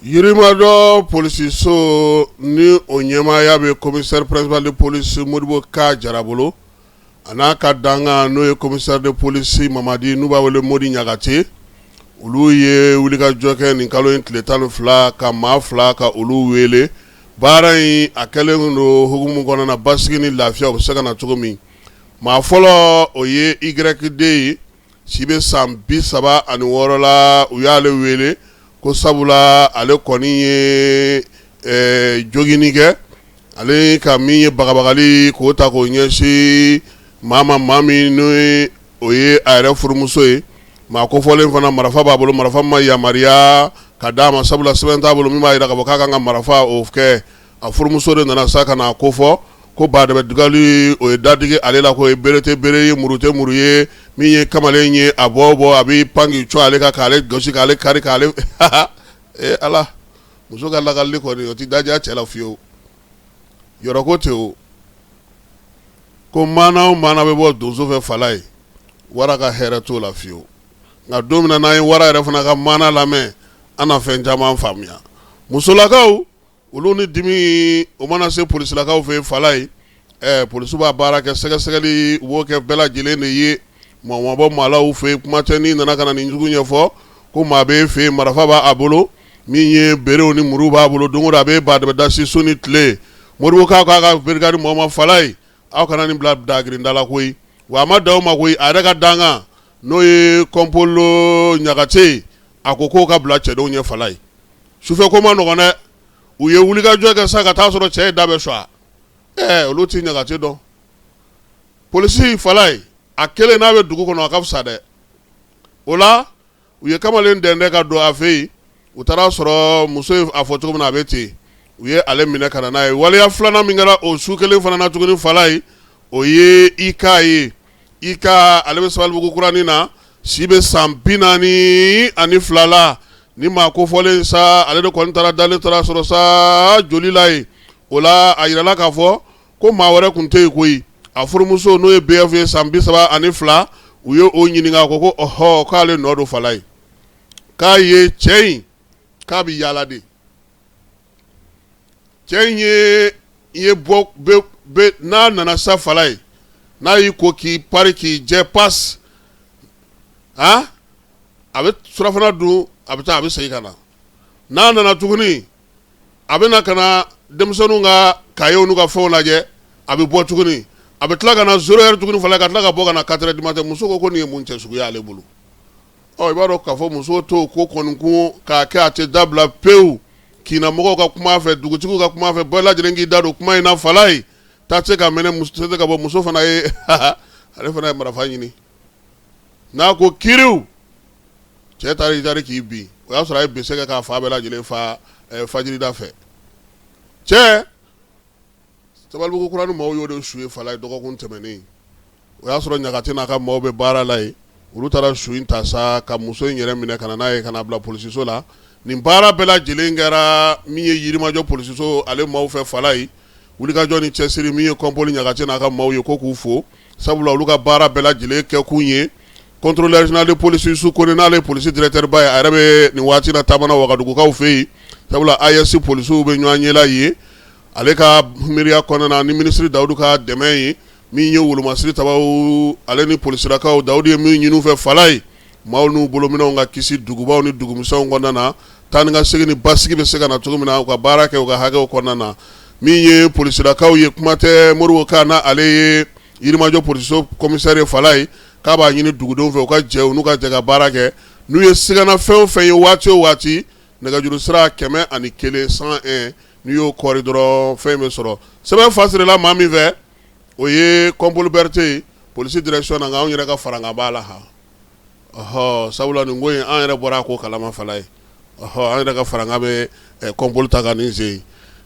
Yirimajɔ polisiso ni o ɲɛmaaya bɛ commissaire principal de police Modibo K Jara bolo, a n'a ka dankan n'o ye commissaire de police Mamadi n'u b'a wele Modi Ɲagate, olu ye wulikajɔ kɛ nin kalo in tile 12 ka maa fila ka olu wele. Baara in a kɛlen don hukumu kɔnɔna na, basigi ni lafiya o bɛ se ka na cogo min. Maa fɔlɔ o ye YD ye, si bɛ san 36 la, u y'ale wele ko sabula ale kɔni ye joginni kɛ, ale ka min ye bagabagali k'o ta k'o ɲɛsin maa ma, maa min n'o o ye a yɛrɛ furumuso ye. Maa kofɔlen fana marifa b'a bolo, marifa ma yamaruya ka d'a ma, sabula sɛbɛn t'a bolo min b'a jira k'a fɔ k'a kan ka marifa o kɛ. A furumuso de nana sa ka n'a kofɔ ko badɛbɛdugali o ye dadigi ale la, k'o ye bere tɛ bere ye, muru tɛ muru ye, min ye kamalen ye a bɔ bɔ a bɛ pan k'i cun ale kan k'ale gosi k'ale kari k'ale ee Ala, muso ka lakalili kɔni o tɛ daja cɛ la fiyewu, yɔrɔ ko tɛ o ko maana o maana bɛ bɔ donso fɛ fala ye, wara ka hɛrɛ t'o la fiyewu. Nka don min na n'an ye wara yɛrɛ fana ka maana lamɛn, an na fɛn caman faamuya. Musolakaw olu ni dimi o mana se polisilakaw fɛ fala ye, polisiw b'a baara kɛ, sɛgɛsɛgɛli u b'o kɛ bɛɛ lajɛlen de ye. Maa ma bɔ maalaw fɛ yen, kuma tɛ n'i nana ka na nin jugu ɲɛfɔ ko maa b'e fɛ yen, marifa b'a bolo, min ye berew ni muru b'a bolo, don o don a bɛ badɛbɛdasi su ni tile. Modibo Ka k'a ka brigade mɔgɔw ma fala ye, aw kana nin bila dagirinda la koyi. Wa a ma dan o ma koyi, a yɛrɛ ka dankan n'o ye kɔnpolo Ɲagate, a ko k'o ka bila cɛdenw ɲɛ fala ye. Sufɛ ko ma nɔgɔn dɛ, u ye wulikajɔ kɛ sa ka taa sɔrɔ cɛ ye da bɛɛ sɔgɔ. Ɛɛ olu tɛ Ɲagate dɔn. Polisi fala ye, a kelen n'a bɛ dugu kɔnɔ a ka fisa dɛ. O la u ye kamalen dɛndɛn ka don a fɛ yen, u taara sɔrɔ muso ye a fɔ cogo min na a bɛ ten, u ye ale minɛ ka na n'a ye. Waleya filanan min kɛra o su kelen fana na tuguni fala ye, o ye IK ye. IK ale bɛ Sabalibugu kuranin na, si bɛ san 42 la. Ni maa kofɔlen sa, ale de kɔni taara dalen taara sɔrɔ sa joli la yen. O la a yirala k'a fɔ ko maa wɛrɛ tun tɛ yen koyi, a furumuso n'o ye BF ye san 32, u ye o ɲininka, a ko ko ɔhɔ, k'ale nɔ don fala ye, k'a ye cɛ in k'a bɛ yaala de. Cɛ in ye bɔ n'a nana sa fala ye, n'a y'i ko k'i pari k'i jɛ pas, a bɛ surafana dun, a bɛ taa, a bɛ segin ka na. N'a nana tuguni, a bɛ na ka na denmisɛnninw ka kayew n'u ka fɛnw lajɛ, a bɛ bɔ tuguni, a bɛ tila ka na zéro heure tuguni fala ye, ka tila ka bɔ ka na quatre heures du matin. Muso ko ko nin ye mun cɛ suguya ale bolo? Ɔ i b'a dɔn k'a fɔ muso t'o ko kɔni kun k'a kɛ, a tɛ dabila pewu. Kinamɔgɔw ka kuma fɛ, dugutigiw ka kuma fɛ, bɛɛ lajɛlen k'i da don kuma in na fala ye, taa tɛ se ka mɛnɛ, muso tɛ se ka bɔ. Muso fana ye, ale fana ye marifa ɲini, n'a ko kiriw, cɛ taara i jari k'i bin. O y'a sɔrɔ a ye bese kɛ k'a fa bɛɛ lajɛlen fa fajirida fɛ. Cɛ Sabalibugu kuranin maaw y'o de su ye fala ye dɔgɔkun tɛmɛnen. O y'a sɔrɔ Ɲagate n'a ka maaw bɛ baara la yen. Olu taara su in ta sa ka muso in yɛrɛ minɛ ka na n'a ye ka na bila polisiso la. Nin baara bɛɛ lajɛlen kɛra min ye Yirimajɔ polisiso ale maaw fɛ fala ye. Wulikajɔ ni cɛsiri min ye kɔnpoli Ɲagate n'a ka maaw ye, ko k'u fo, sabula olu ka baara bɛɛ lajɛlen kɛkun ye contrôleur général de police Yusu Kone, n'ale ye polisi directeur ba ye, a yɛrɛ bɛ nin waati na taama na Wagadugukaw fɛ yen, sabula AES polisiw bɛ ɲɔgɔn ye la yen. Ale ka miiriya kɔnɔna na ni minisiri Dawudu ka dɛmɛ ye, min ye wolomasiri tabaw ale ni polisilakaw, Dawudu ye min ɲini u fɛ fala ye, maaw n'u bolominɛnw ka kisi dugubaw ni dugumisɛnw kɔnɔna na, taa ni ka segin ni basigi bɛ se ka na cogo min na, u ka baara kɛ u ka hakɛw kɔnɔna na. Min ye polisilakaw ye, kuma tɛ Modibo Ka na, ale ye Yirimajɔ polisiso commissaire ye fala ye, k'a b'a ɲini dugudenw fɛ u ka jɛ, u n'u ka jɛ ka baara kɛ. N'u ye sigana fɛn o fɛn ye waati o waati, nɛgɛjuru sira 101 101, n'i y'o kɔri dɔrɔn, fɛn bɛ sɔrɔ. Sɛbɛn fasirila maa min fɛ, o ye kɔnpoli Berete ye polisi direction na, nka anw yɛrɛ ka farankan b'a la. Han ɔhɔ, sabula nin ko in, an yɛrɛ bɔra a ko kalama fala ye. Ɔhɔ, an yɛrɛ ka farankan bɛ kɔnpoli ta ka nin sen.